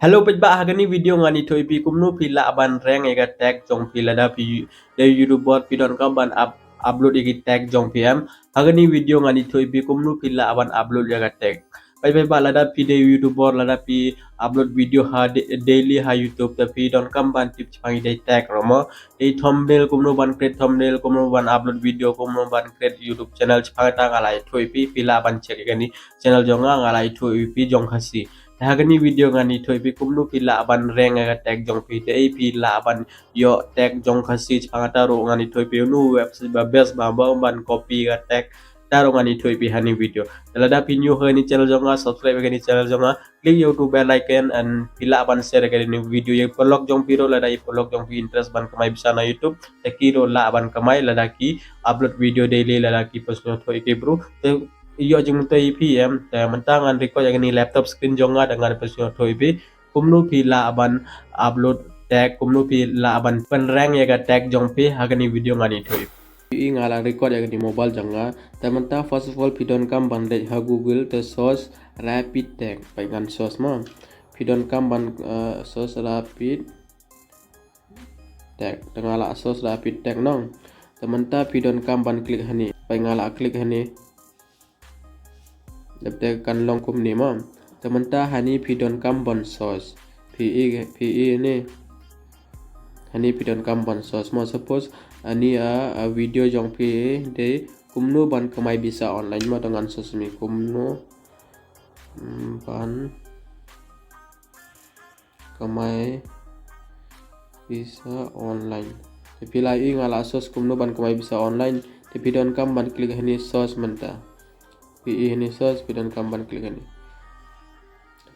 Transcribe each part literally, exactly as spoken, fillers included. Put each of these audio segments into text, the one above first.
Hello paidbah, ha kani video ngan ïathuh ïa phi kumno phi lah ban rank ïa ka tag jong phi lada phi dei YouTuber phi donkam ban up, upload ïa ki tag jong phi em. Ha kani video ngan ïathuh ïa phi kumno phi lah ban upload ïa ka tag. Paidbah lada phi dei YouTuber lada phi upload video ha daily ha YouTube te phi donkam ban tip shaphang ïa ki tag ruh mo. Dei thumbnail kumno ban create thumbnail kumno ban upload video kumno ban create YouTube channel shaphang ta nga la ïathuh ïa phi phi lah ban check ïa kani channel jong nga nga la ïathuh ïa phi jong Khasi. Te ha kani video ngan ïathuh ïa phi kumno phi lah ban rank ïa ka tag jong phi te phi lah ban ïoh tag jong Khasi shaphang ta ruh ngan ïathuh ïa phi uno website ba best ba ba ban copy ïa ka tag ta ruh ngan ïathuh ïa phi ha kani video. Te lada phi new ha kani channel jong nga subscribe ïa kani channel jong nga click ïa uto bell icon and phi lah ban share ïa kani video ïa paralok jong phi ruh lada ïa paralok jong phi interest ban kamai pisa na YouTube te ki ruh lah ban kamai lada ki upload video daily lada ki pynsngewthuh ïa ki bro. Te ïoh jingmyntoi ïa phi em te mynta ngan record ïa kani laptop screen jong nga da ngan pynsngewthuh ïa phi kumno phi lah ban upload tag kumno phi lah ban pynrank ïa ka tag jong phi ha kani video ngan ïathuh ïa phi. Phi i nga la record ïa kani mobile jong nga. Te mynta first of all phi donkam ban leit ha Google te search Rapid Tag. Peit ngan search mo. Phi donkam ban uh, search Rapid Tag. Te nga la search Rapid Tag nong. Te mynta phi donkam ban click hani. Peit nga la click hani. Dep te kan long kumne mo. Te mynta hani phi donkam ban search. Phi i phi i ni. Hani phi donkam ban search mo suppose ani a, a video jong phi dei kumno ban kamai pisa online mo te ngan search mi kumno mm, ban kamai pisa online. Te phi la i nga la search kumno ban kamai pisa online. Te phi donkam ban click hani search mynta. Phi i hani search phi donkam ban click hani.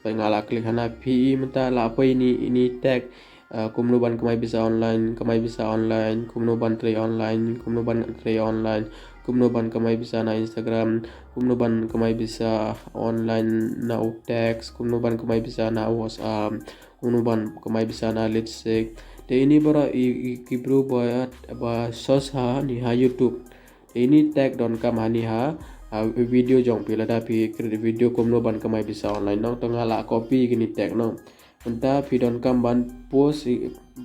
Te nga la click hana phi i mynta la poi ini ini tag. Uh, kumno ban kamai pisa online, kamai pisa online, kumno ban trei online, kumno ban trei online, kumno ban kamai pisa na Instagram, kumno ban kamai pisa online na u text, kumno ban kamai pisa na WhatsApp, kumno ban kamai pisa na Leadsic. Te ini baroh i, i ki bru ba ba search hani ha YouTube. Te ini tag donkam hani ha, ha video jong phi lada phi create video kumno ban kamai pisa online nong te nga la copy kini tag nong. Mynta phi donkam ban post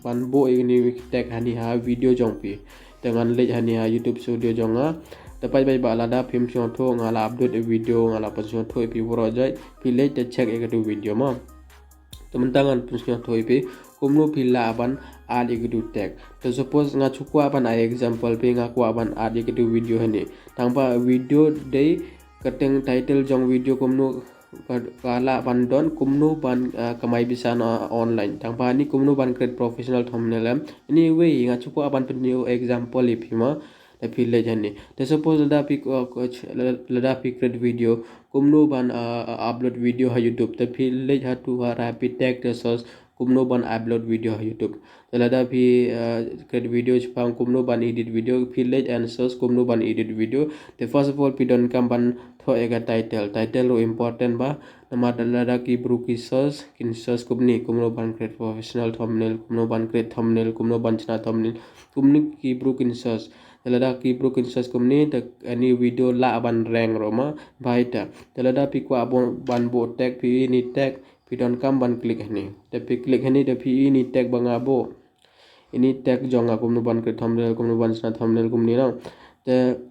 ban buh ïa kini tag hani ha video jong phi. Te ngan leit hani ha YouTube Studio jong nga. Te paidbah lada phim sngewthuh nga la upload ïa video nga la pynsngewthuh ïa phi baroh jait phi leit te check ïa katu video mo. Te mynta ngan pynsngewthuh ïa phi kumno phi lah ban add ïa katu tag. Te suppose nga chu kwah ban ai example phi nga kwah ban add ïa katu video hani. Tang ba video dei kyrteng title jong video kumno ka lah ban don kumno ban uh, kamai pisa na online. Tang ba ni kumno ban create professional thumbnail em. Anyway nga chu kwah ban pynïoh example ïa phi ma. Te phi leit hani. Te suppose lada phi uh, lada phi create video kumno ban uh, upload video ha YouTube. Te phi leit ha tu ha Rapid Tag te search kumno ban upload video ha YouTube. Te lada phi uh, create video shaphang kumno ban edit video phi leit and search kumno ban edit video. Te first of all phi donkam ban thoh ïa ka title. Title ruh important ba. Namar lada ki bru ki search kin search kumne kumno ban create professional thumbnail, kumno ban create thumbnail, kumno ban chna thumbnail. Kumne ki bru kin search. Te lada ki bru kin search kumne te ani video lah ban rank ruh ma. Bha ita. Te lada phi kwah ban buh tag phi ini tag. Phi donkam ban click hani. Te phi click hani te phi ini tag ba nga buh. Ini tag jong nga kumno ban create thumbnail kumno ban chna thumbnail kumne nong. Te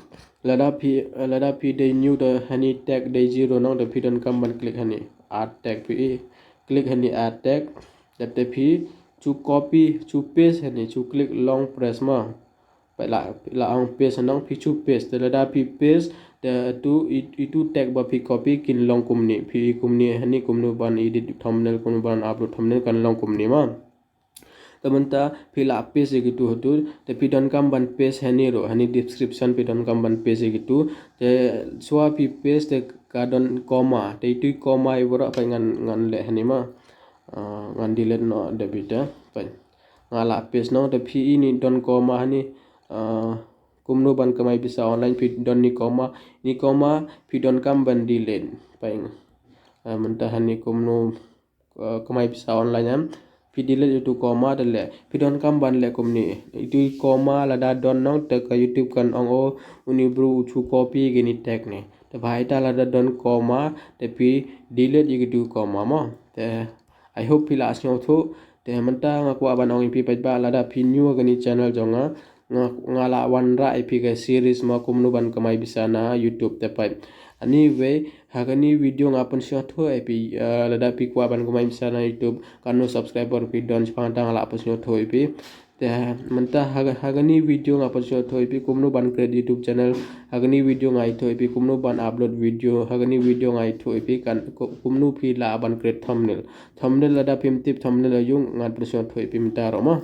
lada phi lada phi dei new te hani tag dei zero nong te phi donkam ban click hani. Add tag phi i. Click hani add tag. Te phi chu copy chu paste hani chu click long press ma. Phi la phi la ong paste nong phi chu paste te lada phi paste te tu itu tag ba phi copy kin long kumne phi kumne hani kumno ban edit thumbnail kumno ban upload thumbnail kan long kumne ma. Te mynta phi la paste ïa kitu hatu te phi donkam ban paste hani ruh hani description phi donkam ban paste ïa kitu te shuwa phi paste te ka don comma te itu comma i baroh phi ngan ngan leh hani ma. Uh, ngan delete noh da bita phi. Nga la paste nong te phi ini don comma hani uh, kumno ban kamai pisa online phi don ni comma ni comma phi donkam ban delete phi. Uh, mynta hani kumno uh, kamai pisa online em phi delete itu comma te leh phi donkam ban leh kumne itu comma lada don nong te ka YouTube kan ong o uni bru u chu copy kini tag ne te bha ita lada don comma te phi delete ïa kitu comma mo te I hope phi la sngewthuh. Te mynta nga kwah ban ong ïa phi paidbah, lada phi new ha kane channel jong nga, nga, nga la wanrah ïa phi ka series mo kumno ban kamai pisa na YouTube te paid. Anyway, ha kane video nga pynsngewthuh ïa phi, eh, lada phi kwah ban kamai pisa na YouTube, katno subscriber phi don, shaphang kata nga la pynsngewthuh ïa phi. Te mynta ha, ha kane video nga pynsngewthuh ïa phi kumno ban create YouTube channel. Ha kane video nga ïathuh ïa phi kumno ban upload video. Ha kane video nga ïathuh ïa phi kan, ku-, kumno phi lah ban create thumbnail. Thumbnail, lada phim tip thumbnail aïu, ngan pynsngewthuh ïa phi mynta ruh mo.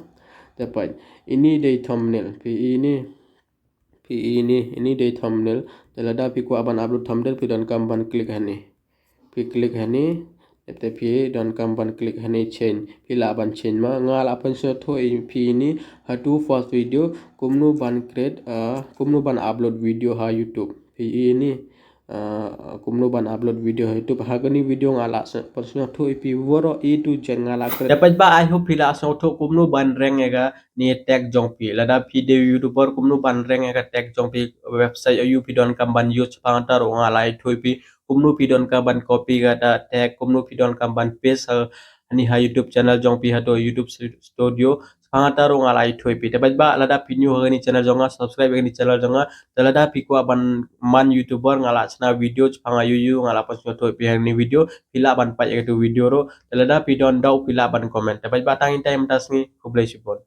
Te paid, ini dei thumbnail. Phi ini, phi ini, ini dei thumbnail. Te lada phi kwah ban upload thumbnail, phi donkam ban click hangne. Phi click hangne, te phi donkam ban click hangne change. Phi lah ban change mo. Nga la pynsngewthuh ïa phi ini ha tu first video kumno ban create, ah, kumno ban upload video ha YouTube. Phi ini, ah, kumno ban upload video ha YouTube. Ha kane video nga la pynsngewthuh ïa phi waroh A to Z, nga la create. Te paidbah, I hope phi la sngewthuh kumno ban rank ïa kane tag jong phi. Lada phi dei YouTuber, kumno ban rank ïa ka tag jong phi, website aïu phi donkam ban use, shaphang kata ruh nga la ïathuh ïa phi kumno phi donkam ban copy kata tag, kumno phi donkam ban paste ha, hangne ha YouTube channel jong phi, ha tu YouTube Studio. Shaphang kata ruh nga la ïathuh ïa phi. Te paidbah, lada phi new ha kane channel jong nga, subscribe ïa kane channel jong nga. Te lada phi kwah ban man YouTuber, nga la shna video shaphang aïu aïu, nga la pynsngewthuh ïa phi ha kane video. Phi lah ban peit ïa katu video ruh. Te lada phi don doubt, phi lah ban comment. Te paidbah, tang ïa mynta ka sngi, khublei shibun.